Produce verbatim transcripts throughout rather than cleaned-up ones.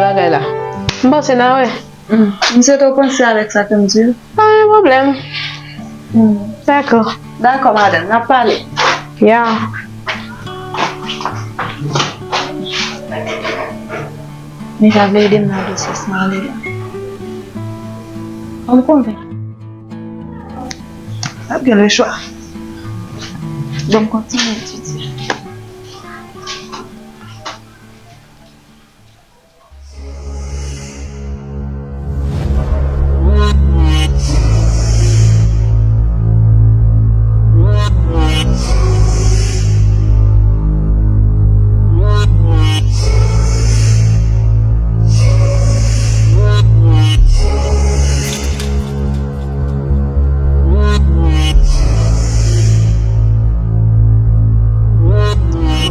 Bagay la. M panse n a wè. Hmm. M swete w panse avèk sa ke m di w. Pa gen pwoblèm. Hmm. Dakò. Dakò, madanm, n ap pale. Ya. Men ta vle ede m nan dosye Smiley la. Ban m konvenk. N ap gen lechwa. Ban m kontinye etidye.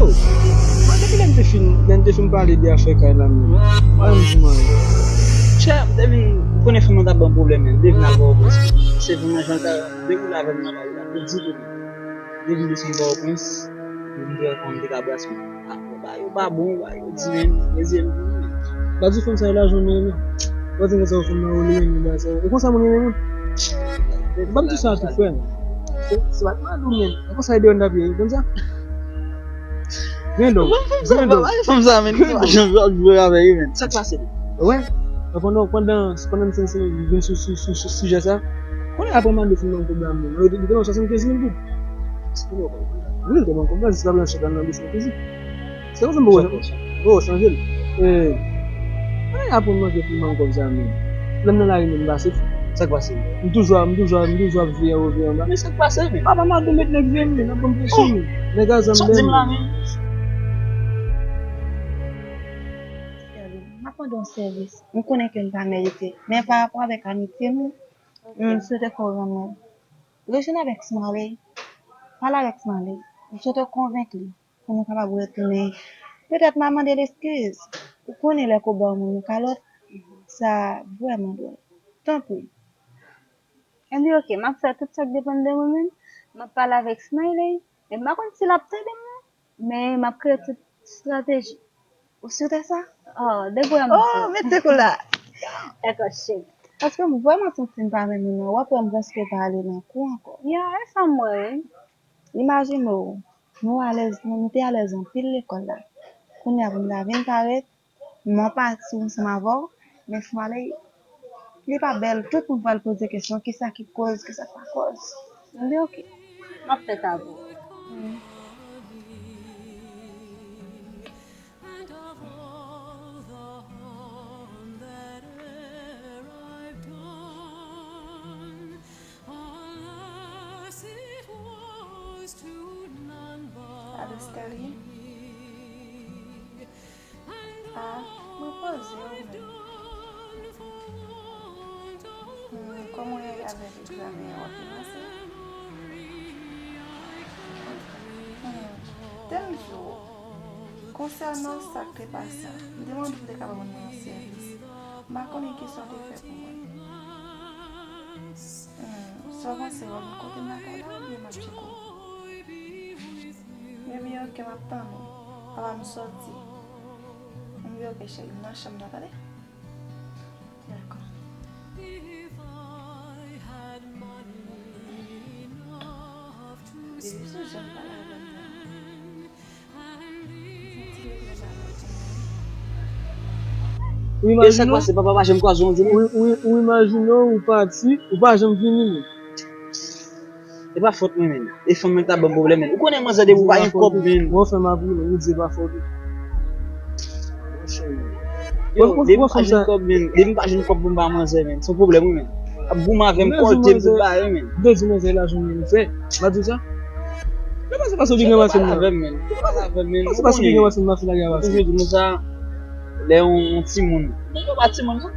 Oh, mwen depi lè n te fin, lè n te fin pale de afè kay la menm. Mwen menm tou mwen. Chè, m te vin, ou konnen fanm nan t ap ban m pwoblèm menm. M te vin avè w, se vrèman jan l ta dewoule avè m nan kay la, pou di tou. M te vin desann Pòtoprens, pou m te wè kòman m te ka brase. Bagay yo pa bon, bagay yo di menm, reziye m pou mwen. Ba di fanm sa yo lajan w renmen. Ou pa di konsa yon fanm nan ou renmen bagay sa yo. E konsa moun renmen moun. Ou pa m di sa tou frè m. Se, se pa t mal ou menm. E konsa e deyò n t ap ye, ou konn sa? Grendon. Fanm sa, fanm sa, men. Grendon. Jan jwe avè yo, men. Sa k pase? Wè. Pandan, pandan, pandan n vin sou, sou, sou, sou sijè sa. Konnen apre m ap di fanm nan kob la menm. Yo te, yo te ban m swasannkenz mil goud. Wi, yo te ban m kob la, jiska prezan chèk la nan dosye fizik. Se konsa m poko, poko chanje l. E, mwen aprann manje pou m ban m kòb sa menm. Lè m nan lari menm, m pase. Sa k pase? M toujou, m toujou, m toujou ap veye anwo, veye anba. Men sa k pase menm? Papa m ap met nèg veye m, men, ap ban m presyon, men. Nèg a zam dèyè m. Sa w di m la menm? Sèl, m ap mande yon sèvis. M konnen ke m pa merite, men pa rapò avèk amitye nou, m swete ke w rann mwen l. Rejwenn avèk Smiley, pale avèk Smiley, m swete w konvenk li pou nou kapab retounen. Petèt m a mande l eskiz. Ou konnen lè ke w ba yon moun yon kalòt, sa vrèman dwòl. Tanpri. Ebyen, oke, m ap fè tout sa k depann de mwen menm. M ap pale avèk Smiley, men m pa konn si l ap tande m non. Men m ap kreye tout estrateji. Ou si de sa? Oh, depi w wè m sou. Oh, mete kou la. Dakò, cheri. Paske m vrèman santi m pa renmen non. W ap wè m prèske pa ale nan kou ankò. Ya, e sa m wè wi. Imajine w, nou alèz, nou, nou te alèz anpil lekòl la. Kounye a pou m ta vin parèt, m an pati ansanm avè w, men Smiley, li pa bèl, tout moun pral poze kesyon, kisa ki koz, kisa k pa koz. Ebyen, oke. M ap fè sa pou ou. Alo, Sterling? Ah, mwen poze w menm. Hmm, kòman w ye avèk egzamen an, w ap byen pase? Hmm, te m di w, konsènan sa k te pase a, m te mande w pou te ka ban mwen yon sèvis. M pa konnen kisa w te fè pou mwen. Hmm, sa w panse, w ap vin kote m lakay la oubyen m ap tcheke w? Ebyen, oke, m ap tann ou. Papa m sòti. M di, oke, cheri, m nan chanm nan, tande? Dakò. Depi sou jan m pale avè l la. Ou imajine w, papa pa janm kwaze yon jou, non. Ou, ou, ou imajine w, ou pati, ou pa janm vini, menm. E pa fòt mwen, menm. E fanm nan ki ta ban m pwoblèm, menm. Ou konnen manzè depi ou pa gen kòb, menm. Mwen fè m ap ri, menm. Ou di e pa fòt ou. Yo, depi m pa jwenn kòb, menm. Depi m pa jwenn kòb pou m ba manzè, menm. Se yon pwoblèm, wi, menm. Ap goumen avè m, kòlte m pou m ba yo, menm. M te di manzè lajan mwen fè. M pa di w sa? Yo panse paske w byen ranmase m nan. Avè m, menm. Yo panse paske w byen ranmase m nan fin lage avans. Toujou di nou sa, lè yon, yon timoun. Men yo pa timoun, non.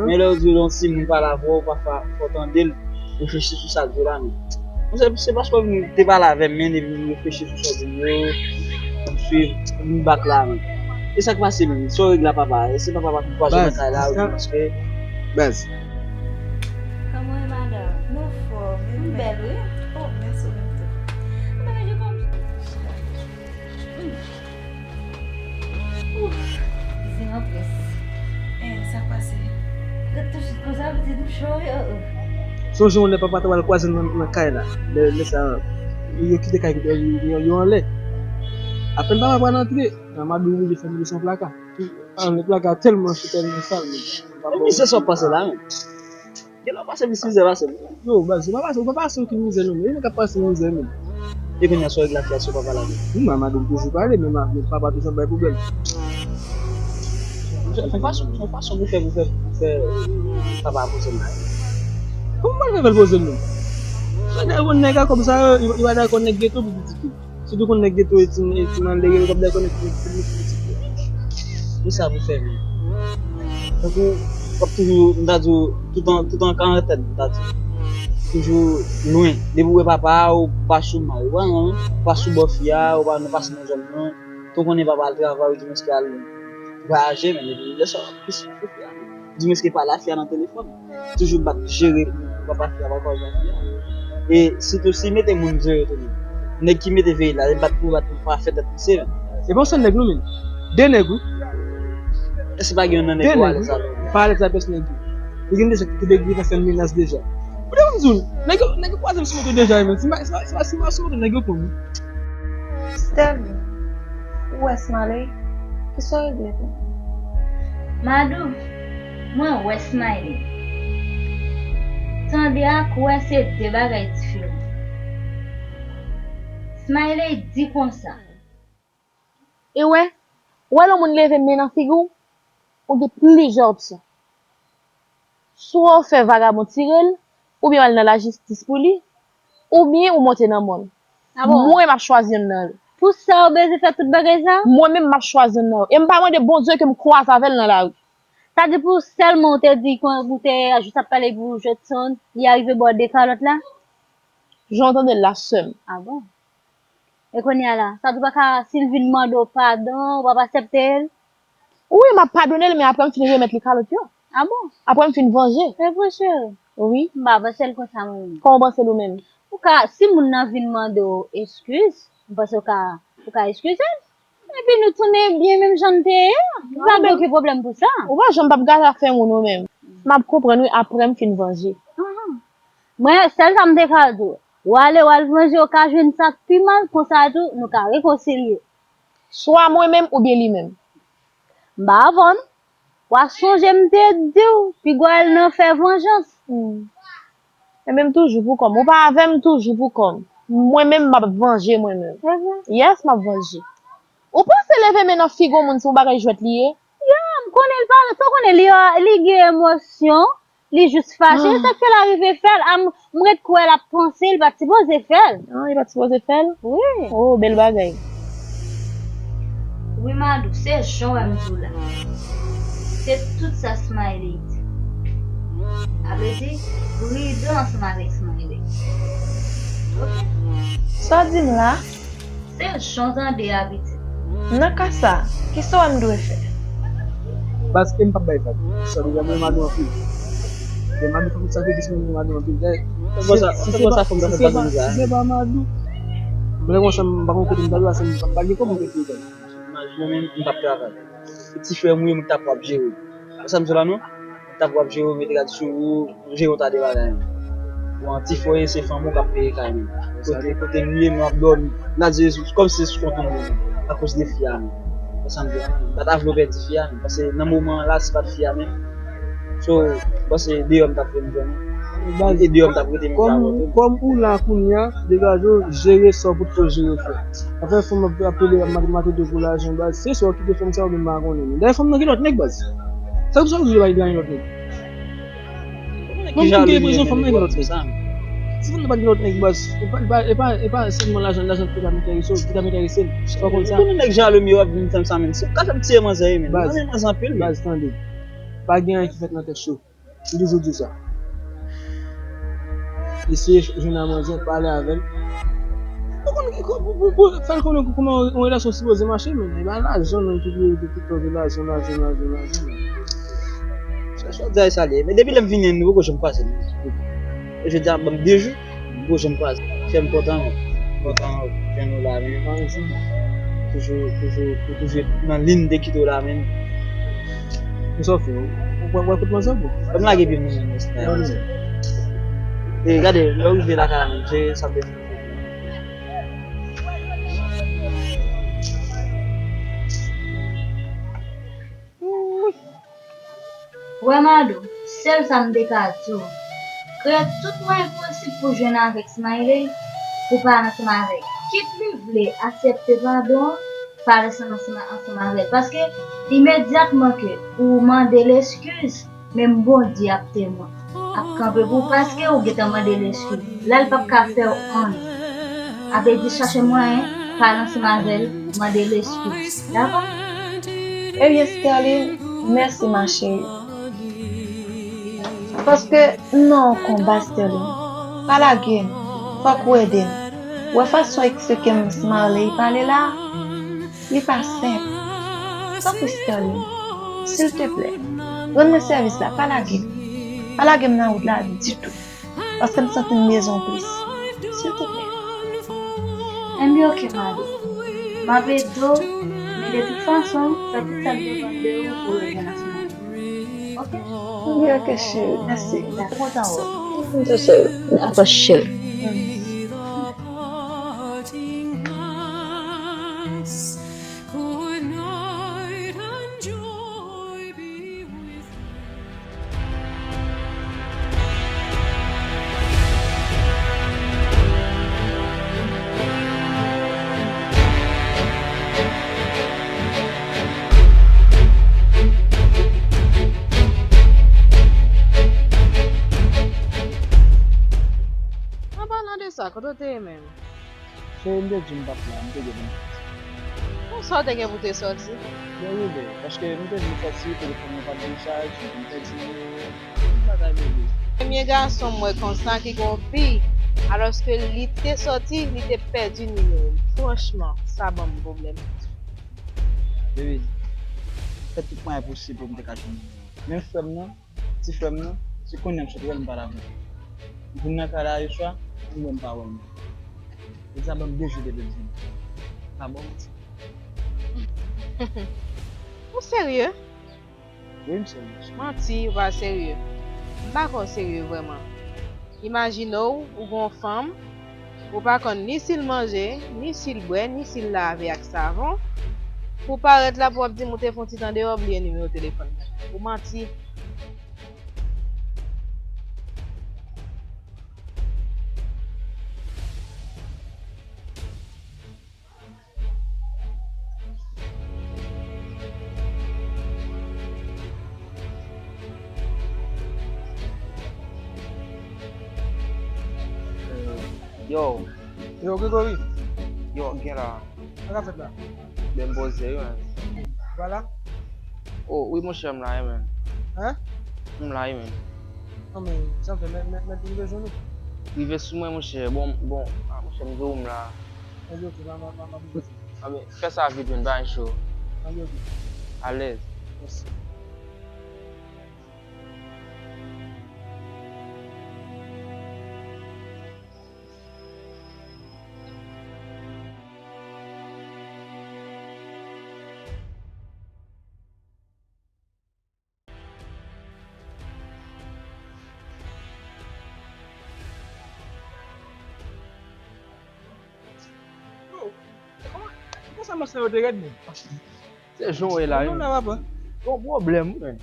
Men lè yo di yon timoun pale avè w, pafwa, fò w tande l, reflechi sou sa l di w la, menm. Mwen se, se paske w vin te pale avè m, men epi m reflechi sou sa w di m yo, m swiv, m vin back la, menm. E sa k pase, menm? Sa w regle a papa? E se papa pa vin kwaze nan kay la, wi, paske. Baz. Kòman w ye, madanm? M anfòm, e ou menm? M bèl, wi. Oh, mèsi, ou menm tou. Anben, manje kòm. Ouf, zen an près. Sa pase? Ret tou chit konsa, pitit, m cho wi, oh, oh. Sonje yon lè papa ta pral kwaze m nan, nan kay la. Lè, lè sa, yo kite kay, yo, yo, yo anlè. Apèn papa pral antre, Amadou oblije fè m desann plaka. Anlè plaka tèlman cho, tèlman sal, men. Men misye sa w pase la, men. Gen lè w pase plis mizè pase m. Yo, baz, ou pa pase, ou pa pase okenn mizè non, men. Ou menm k ap pase mizè, men. E kounye a, sa w regle ak fi a si w pa pale avè l? Wi, Amadou toujou pale, men ma-, men papa toujou ap bay pwoblèm. Se yon fason, se yon fason pou fè, pou fè, pou fè papa a poze l la. Kòman pral fè l poze l menm? Sa nèg, yon nèg a kòm sa, yo, yo pa dakò nèg geto pou pitit li. Sitou kon nèg geto e ti, e ti malere, yo p ap dakò nèg pou, pou pitit li. Ki sa pou fè menm? Tankou, w ap toujou, m ta di w, tout an, tout an karantèn, m ta di w. Toujou lwen. Depi w wè papa a, ou pa sou mari, ou pa nan, ou pa sou bò fi a, ou pa nan, pase nan zòn nan. Tou konnen papa al travay, ou di mwen se al vwayaje, men depi lè sa w ap plis pou fi a. Di mwen se pale a fi a nan telefòn. Toujou bat jere pou papa fi a pa kwaze fi a. E sitou si mete moun jere tou menm. Nèg ki mete veye la, li bat pou bat pou pa fè tèt misye menm. E pa yon sèl nèg non menm. De nèg wi. Èske pa gen yon nan nèg yo alèz avè l? Pa alèz avè pèsonn nèg yo. Li gen de sa ki te deja fè menas deja. Ou te konn di w, nèg yo, nèg yo kwaze m sou moto deja wi menm. Si m pa, si m pa, si m pa, si m pa sou moto, nèg yo konn wi. Stèl, ou wè Smiley? Kisa w regle tou? Madou, mwen wè Smiley. Tande ak wè se de bagay diferan. Smiley di konsa. E wè, ou wè lè yon moun leve men nan figi w, ou gen plizyè opsyon. Swa w fè vagabon tire l, oubyen w al nan lajistis pou li, oubyen ou monte nan mòn. Ah bon? Mwen, m ap chwazi yonn nan yo. Pou sa, w bezwen fè tout bagay sa? Mwen menm, m ap chwazi yonn nan yo. E m pa mande Bondye ke m kwaze avè l nan lari. Sa di pou sèlman w te di kon ou te jis ap pale pou Jodson, li arive ba w de kalòt la? Jan w tande l la, sè m. Ah bon? E kounye a la, sa di w pa ka, si l vin mande w padon, w p ap aksepte l? Wi, m ap padone l, men apre m fin remèt li kalòt yo. Ah bon? Apre m fin vanje. Se vre, cheri? Wi. M pa panse l konsa, mwen menm. Kòman w panse l ou menm? Ou ka, si moun nan vin mande w eskiz, m panse w ka, ou ka eskize l. Epi nou tounen byen menm jan n te ye a. M pa gen okenn pwoblèm pou sa. Ou pa janm p ap gade afè moun ou menm. M ap konprann wi, apre m fin vanje. Ahan. Mwen, sèl sa m te ka di w, w ale, w al vanje, w ka jwenn sa k pi mal, konsa tou, nou ka rekonsilye. Swa mwen menm oubyen li menm. M pa konprann. W a sonje m te di w, piga w al nan fè vanjans. Hmm. Ebyen, m toujou pou kò m. Ou pa avè m, m toujou pou kò m. Mwen menm, m ap vanje mwen menm. Yes, m ap vanje. Ou panse leve men nan figi yon moun se yon bagay jwèt li ye? Ya, m konnen l pa, sa w konnen, li, li gen emosyon. Li jis fache, se sa k fè l arive fè l. A, m, m ret kwè l ap panse, li pa t sipoze fè l. Ah, li pa t sipoze fè l? Wi. Oh, bèl bagay. Wi, Madou, se jan w wè m di w la. Se tout sa Smiley di. Sa vle di, pridan ansanm avèk Smiley. Oke? Sa w di m la? Se jan w tande a, pitit. Nan ka sa, kisa w wè m dwe fè? Baz, e m p ap bay vag. Sa deja mwen renmen Madou anpil. Mwen renmen Madou, fòk m sakrifiye mwen renmen Madou anpil. Dayè, si se pa, si se pa, si se pa Madou, mwen konsa m pa gen kote m ta dwe, se m pa gen kòb mwen kote m ta dwe. Mwen menm, m p ap travay. Se ti frè m ou ye, mwen t ap ap jere. Ou sa m di w la non? M t ap ap jere w, mete rad sou ou, jere w ta de bagay. Bon, ti frè w ye, se fanm ou k ap peye kay menm. Kote, kote m ye, mwen ap dòmi. M ta di, kòm se sou kont mwen menm, akoz de fi a menm. Ou sa m di w la? M pa ta vle w pèdi fi a menm, paske nan moman an la, se pa t fi a menm. So, m panse deyò m t ap fè m jwenn ou. E deyò m t ap rete menm jan avè w tou. Kòm ou la kounye a, degaje w, jere sa w pou t fè w jere frè. Afè fanm ap, ap pede ap mate, mate tou pou lajan, baz. Se swa w kite fanm sa oubyen m pa konnen. Dayè fanm nan gen lòt nèg, baz. Sa pou sa w di li pa gen lòt nèg? Mwen m konn gen enpresyon fanm nan gen lòt nèg. Si fanm nan pa t gen lòt nèg, baz, e pa, e pa, e pa, e pa sèlman lajan, lajan ki t ap enterese w, ki t ap enterese l. Ou konn sa? Ou konnen nèg jalou m yo ap vin fè m sa menm. Si w ka fè m tiye manzè wi, men. Baz, mwen renmen manzè anpil, men. Baz, tande. Pa gen anyen ki fèt nan tèt cho. M toujou di w sa. Eseye jwenn a manzè, pale avè l. Ou konn, pou, pou, pou, pou fè l konnen kòman yon relasyon sipoze mache, men e pa lajan non ki priyorite tout tan, se lajan, lajan, lajan, lajan. Sa, sa w di a, e sa l ye. Men depi lè m vini, nou poko janm kwaze non. E jodi a, ban m de jou, nou poko janm kwaze. Fè m kontan, men. Kontan jwenn ou la, men. Toujou, toujou, toujou nan liy m te kite w la, men. Kisa w fè? Wè, wè kote manzè pou. Ban m lage pye m nan men, mesye. E gade, lè w rive lakay la menm, se sa m te di. Wè Mado, sèl sa m te ka di w, kreye tout mwayen posib pou w jwenn avèk Smiley, pou w pale ansanm avè l. Kit li vle aksepte padon an, pale ansanm, ansanm, ansanm avè l. Paske imedyatman ke ou mande l eskiz, menm Bondye ap temwen, ap kanpe pou ou paske ou gentan mande l eskiz. La, l p ap ka fè w anyen. Avèdi, chache mwayen, pale ansanm avè l, mande l eskiz. Dakò? Ebyen, Sterline, mèsi, ma chérie. Paske m nan yon konba, Sterline. Pa lage m. Fòk ou ede m. Ou wè fason eksplike m Smiley pale la? Li pa senp. Tanpri, Sterline, silteplè, rann mwen sèvis la, pa lage m. Pa lage m nan wout la ditou. Paske m santi m bezwen w plis. Silteplè. Enben, oke, Mado. M ap ede w, men de tout fason, fè tout sa k depann de ou pou w rejwenn ansanm avè m. Oke? Wi, oke, cheri. Mèsi. Dakò. Kontan wè w. Kontan, cheri. Dakò, cheri. An palan de sa, kote w te ye menm? Cheri, m te di w m p ap la, m te gen pou m soti. Konsa w te gen pou w te soti? Byen rive, paske m te vin soti, telefòn mwen pa t gen chaj, m pèdi nimewo w. Tout bagay bebe. Premye gason m wè konsa ki gen yon fi, alòske li te soti, li te pèdi nimewo m. Franchman, sa ban m pwoblèm. Bebe, fè tout mwayen posib pou m te ka jwenn nimewo w. Menm frè m nan, ti frè m nan, se kounye a m sot wè l, m pale avè l. M vin nan kay la yèswa, m wè m pa wè l. E sa ban m de jou depi m vini. Pa ba w manti. Ou serye? Wi, m serye. Manti, ou pa serye. M pa kwè w serye vrèman. Imajine w, ou gen yon fanm, ou pa konn ni si l manje, ni si l bwè, ni si l lave ak savon. Pou w parèt la, pou w ap di m ou te fè yon ti tan deyò, bliye nimewo telefòn mwen. Ou manti. Yo. Yo, Gregory. Yo, gen la. Sa k ap fèt la? Ben, m poze wi, men. Ou pa la? O, wi, monchè, m la, wi, men. Hein? M la, wi, men. Non, men, sa m fè, mèt, mèt, mèt rive jwenn ou? Rive sou mwen, monchè. Bon, bon, a, monchè, m di w m la. Anben, oke, pa, pa, pa, pa. Anben, fè sa vit, men, pa cho. Anben, oke. Alèz. Mèsi. Yo, kòman, kòman sa manch sa yo te rèd menm? Se jan w ye la, wi. Kòman la, papa? Gon pwoblèm, wi, men.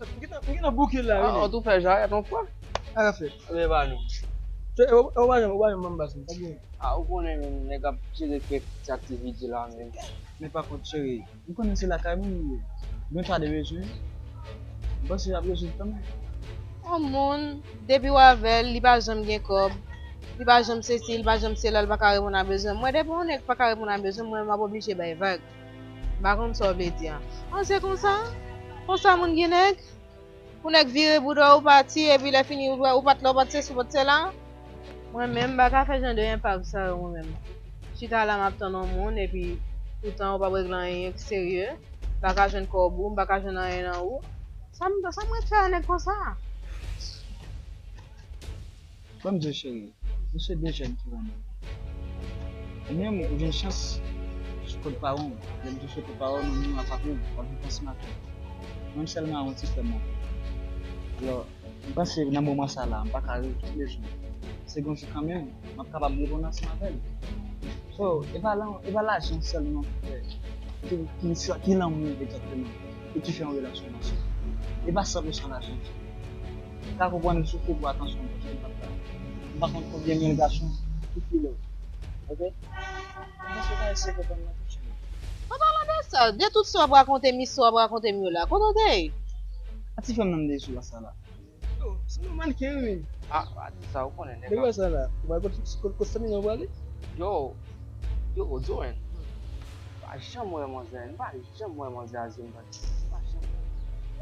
M gentan, m gentan bouke l la, wi. Ah, ou tou fè jarèt yon fwa? Sa k ap fèt? Anben, ba nou. Se, ou, ou pa janm, ou pa janm manm bas, pa gen. Ah, ou konnen, men, nèg ap jere kèk ti aktivite la, men. Men pa kont, cheri, ou konnen se lakay mwen li ye. Gen twa de bezwen. M panse y ap rezoud kanmenm. Yon moun, depi w avè l, li pa janm gen kòb, li pa janm sesi, li pa janm sela, li pa ka reponn a bezwen mwen. Depi yon nèg pa ka reponn a bezwen mwen, m ap oblije bay vag. M pa konn sa w vle di a. An, se konsa? Konsa moun gen nèg? Pou nèg vire bouda w, ou pati, epi lè fini, ou, ou pa t la, ou pa t sesi, ou pa t sela. Mwen menm, m pa ka fè jan de enpak sa yo, mwen menm. Chita la, m ap tann yon moun, epi poutan, ou p ap regle anyen ki serye. M pa ka jwenn kòb ou, m pa ka jwenn anyen nan ou. Sa m, sa m ret fè a nèg konsa? Ban m di w, cheri, nou se de jèn ki renmen. Ou menm, ou jwenn chans sou kont paran w. Lè m di w sou kont paran w, nou, nou attrape w, w ap viv ansanm ak nou. Mwen sèlman a yon ti frè m ankò. Alò, m panse nan moman sa la, m pa ka rete toulejou. Se gon jou kanmenm, m ap kapab reponn ansanm avè l. So, e pa lan-, e pa lajan sèlman ki fè, ki, ki, ki lanmou egzakteman, e ki fè yon relasyon mache. E pa san pou san lajan. M ka konprann m soufri pou atansyon, paske m pa ka, m pa konn konbyen mil gason ki file w. Oke? M panse w ka eseye konprann mwen tou, cheri. An palan de sa, de tout sa w ap rakonte m, istwa w ap rakonte m yo la, kote w te ye? A ti frè m nan m te ye sou la sa la. Yo, se yon mannequin, wi. Ah, pa di sa, ou konnen nèg la. Nèg la sa la. Ou pa konn kot, kot, kot Sandrina prale? Yo, yo, Joen. Pa janm wè manzè, m pa janm wè manzè a zye m, pa janm wè.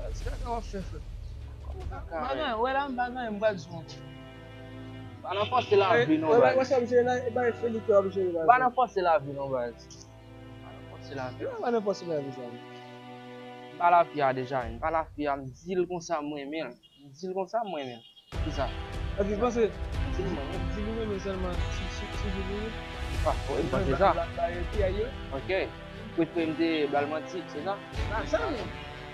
Ah, se kaka w ap fè, frè. Kòman kaka? M pa gen, wè la, m pa gen, m pral di w ankò. Pa nan fòse lavi non, baz. Wè sa ap jere la, e bay Felix w ap jere la. Pa nan fòse lavi non, baz. Pa nan fòse lavi. Yo, pa nan fòse lavi sa. M pa lavi a deja, m pa lavi a, m di l konsa m renmen l. M di l konsa m renmen l. Kisa? Ok, panse, di li, di li renmen sèlman si, si, si di li wi. Ah, wi, m panse sa. Ok. Prefere m te ba l manti, se sa? Sa, sa menm.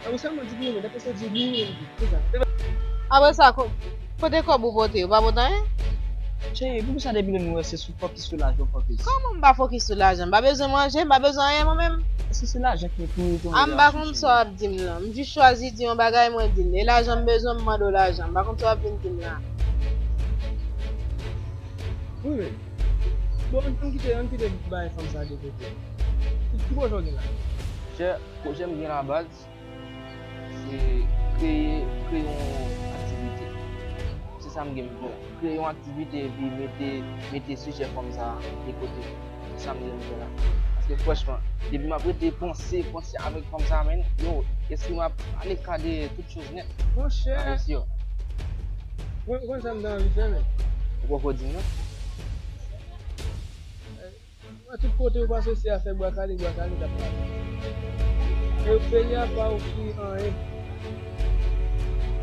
Ou sèlman di li renmen, dapre sa di li renmen, se sa. Apre sa, ko-, kote kòb ou pote? Ou pa pote anyen? Cheri, poukisa depi lè nou wè se sou fòkis sou lajan w fòkis? Kòman m pa fòkis sou lajan? M pa bezwen manje, m pa bezwen anyen mwen menm. Èske se lajan ki priyorite w nan relasyon, cheri? A, m pa konn sa w ap di m lan. M jis chwazi di yon bagay, mwen di l. E lajan m bezwen, m mande w lajan. M pa konn sa w ap vin di m la. Wi, men. Bon, ann, ann kite, ann kite bagay fanm sa de kote. Ki, ki pwojè w gen la? Chè, pwojè m gen la baz, se kreye, kreye yon aktivite. Se sa m gen pou fè. Kreye yon aktivite epi mete, mete sijè fanm sa de kote. Se sa m gen pou fè la. Paske franchman, depi m ap rete panse, panse avèk fanm sa, men, yo, espri m ap aleka de tout choz nèt. Monchè. Avèk yo. Ou konn sa m ta anvi fè, men? Ou poko di m non. Wè, tout kote ou pase, se afè bwa kale, bwa kale k ap pale. E peyi a pa ofri anyen.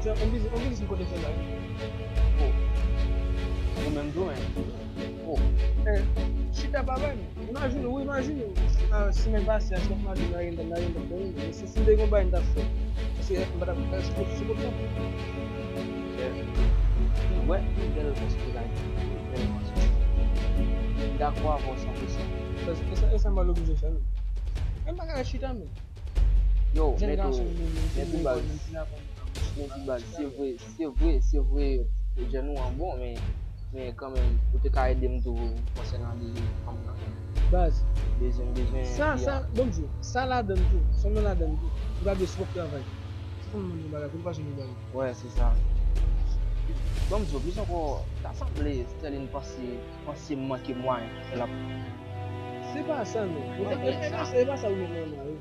Se yon biznis, yon biznis m konte fè la wi. Oh. Ou menm tou, men. Oh. Eh, chita pa bay, men. Imajine w, wi, imajine w. Ah, semèn pase a, si w ap mande m, m ta gen tan, m ta gen tan fè, wi. Men si, si m te gen yon bagay m t ap fè. Paske m pa t ap, eh, se pou, se pou sa. Wi, wi, bèl konsèy la, wi, bèl konsèy. M dakò avè w san pou san. E sa, e sa, e sa m pa oblije fè, non. Men m pa ka chita, men. Yo, men tou, men tou baz. Men tou baz, se vre, se vre, se vre, pwojè nou an bon, men, men kanmenm, ou te ka ede m tou konsènan de fanm nan. Baz. Bezwen, bezwen sa, sa, bon Dye, sa ladann tou, fanm nan ladann tou. Ou pa bliye se pwòp travay. Se fanm nan mande yon bagay, pou nou pa jwenn yon bagay. Wè, se sa. Bon Dye, plis ankò, ta sanble Sterline panse, panse m manke mwayen, l ap. Se pa sa, non. E, e, e, e pa sa ou met nan nan, wi.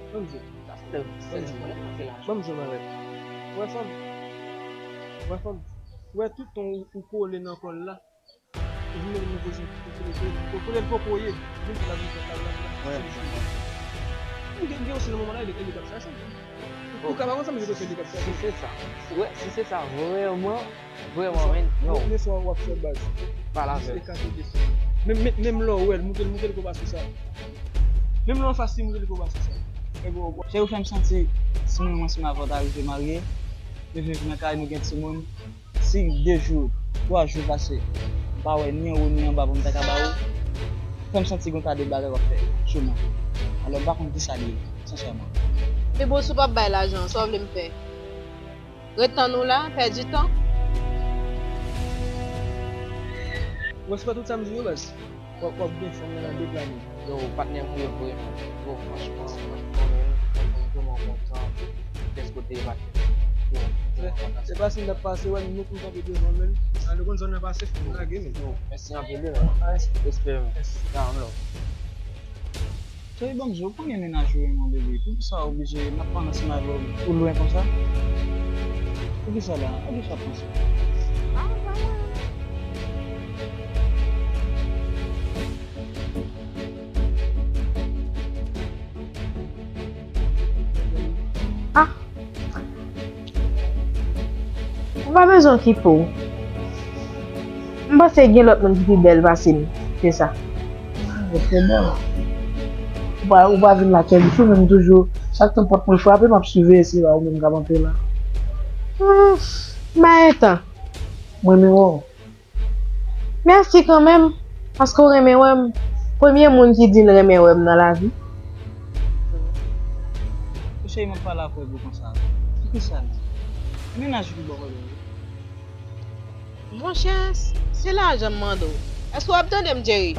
Ban m di w. Sa se lè, se lè mwen, se la. Ban m di w yon bagay. Wè fanm. Wè fanm. Wè tout tan ou, ou kole nan kò l la. Ou vin mete l nan pozisyon pou kole, pou kole l poko ye. Vin pou la vin fè sa la. Wè. Ou gen, gen osi nan moman la, e li, e li k ap chache w. Ou ka pa konn sa, men se li k ap chache w. Si se sa. Wè, si se sa, vrèman. Vrèman, men, yo. Men, men sa w ap fè baz. Pale avè l. Jis ekate desann. Men, men, menm lè w wè l, moute l, moute l kou pa sou sa. Menm lè w anfas li, moute l kou pa sou sa. Cheri, ou fè m santi, si mwen, mwen, si m avè w ta rive marye, nou viv nan kay, nou gen timoun, si de jou, twa jou pase, m pa wè ni anwo ni anba pou m ta ka ba ou, fè m santi gen yon ta de bagay w ap fè sou mwen. Alò, m pa konn kisa li ye, sensèman. Ebyen, si w p ap bay lajan, sa w vle m fè? Ret tann ou la, pèdi tan. Mwen, se pa tout sa m di yo, baz. W ap, w ap gen fanm nan de plane. Yo, patnè m ou ye vre. Yo, franchman, franchman, men, franchman, m vrèman kontan. Kèt kote e patnè m. Yo, m vrèman kontan. Se pa si n t ap pase, wè, nou konn kanpe devan, men. A, nou konn zòn nan pase, fò nou lage, men. Yo, mèsi anpil, wi, man. Respè, men. Down low. Cheri, ban m di w, konbyen mennaj ou renmen w, bebe? Poukisa w oblije m ap pale ansanm avè w, ou lwen konsa? Poukisa la? A kisa w ap panse? Ah! Ou pa bezwen okipe w. M panse gen lòt moun ki pi bèl pase m ke sa. Yo trè bèl. Ou pa, ou pa vin la kèm sou, men m toujou, chak tan pòt mwen frape, m ap siveye si se pa ou menm k ap antre la. Hmm, Maëtan, mwen renmen wè w. Mèsi kanmenm, paske w renmen wè m. Premye moun ki di l renmen wè m nan lavi. Cheri, m ap pale avè w konsa. Poukisa menm? Mennaj ou ki ba w pwoblèm wi. Monchè, se lajan m mande w. Èske w ap tande m, Jerry?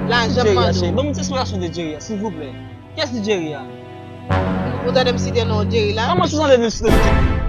Lajan m mande w. Ban m ti esplikasyon de Jerry a, silvouplè. Kiyès li Jerry a? Ou tande m site non Jerry la? Kòman si w tande m site non?